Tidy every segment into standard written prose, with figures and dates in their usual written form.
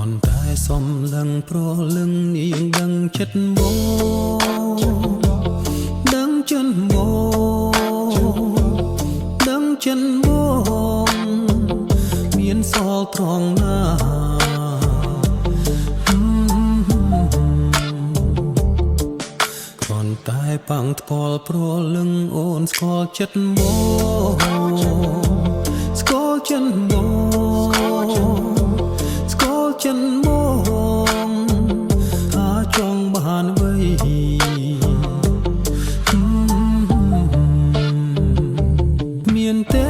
ន់តែសំលឹងប្រលឹងនាងដឹងចិត្តបងដឹងចិត្តបងដឹងចិត្តបងមានសល់ត្រង់ណា គ្រាន់តែប៉ាំងថ្ពាល់ប្រលឹងអូនស្គាល់ចិត្តបងស្គាល់ចិត្តបងស្គាល់ចិត្តបងថាចង់បានអ្វីមានទេ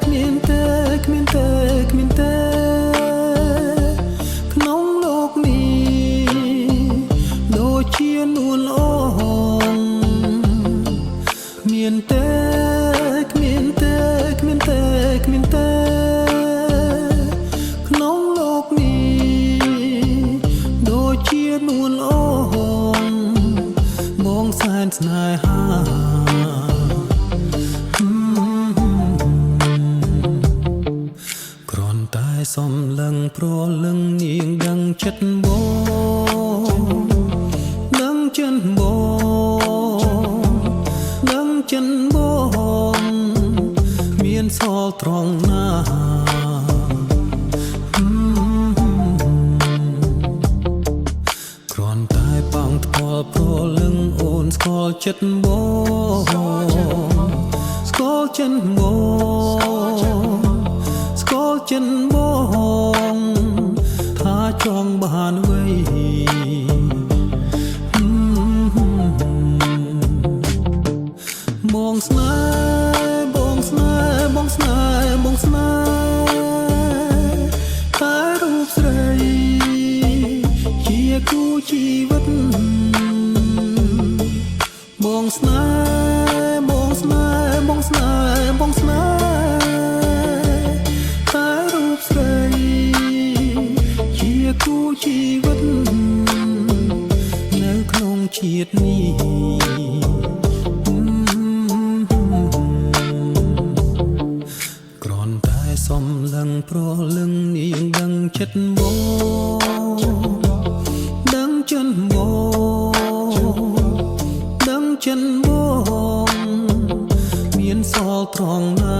គ្មានទេគ្មានទេគ្មានទេក្នុងលោកនេះដូចជានួនល្អងគ្មានទេគ្មានទេគ្មានទេគ្មានទេក្នុងលោកនេះដូចជានួនល្អងបងសែនស្នេហា គ្រាន់តែសំលឹងប្រលឹងនាងដឹងចិត្តបងដឹងចិត្តបងដឹងចិត្តបងមានសល់ត្រង់ណាគ្រាន់តែប៉ងថ្ពាល់ប្រលឹងអូនស្គាល់ចិត្តបងស្គាល់ចិត្តបងស្គាល់ចិត្តបងថាចង់បានអ្វីបងស្នេហ៍បងស្នេហ៍បងស្នេហ៍បងស្នេហ៍តែរូបស្រីជាគូជីវិតបងស្នេហ៍បងស្នេហ៍បងស្នេហ៍បងស្នេហ៍តែរូបស្រីជាគូជីវិតនៅក្នុងជាតិនេះ គ្រាន់តែសំលឹងប្រលឹងនាងដឹងចិត្តបងដឹងចិត្តបងដឹងចិត្តបងមានសល់ត្រង់ណា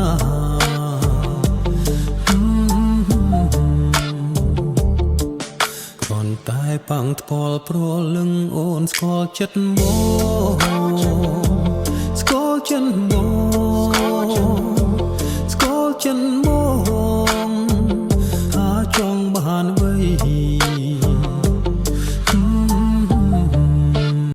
គ្រាន់តែប៉ាំងថ្ពាល់ប្រលឹងអូនស្គាល់ចិត្តបង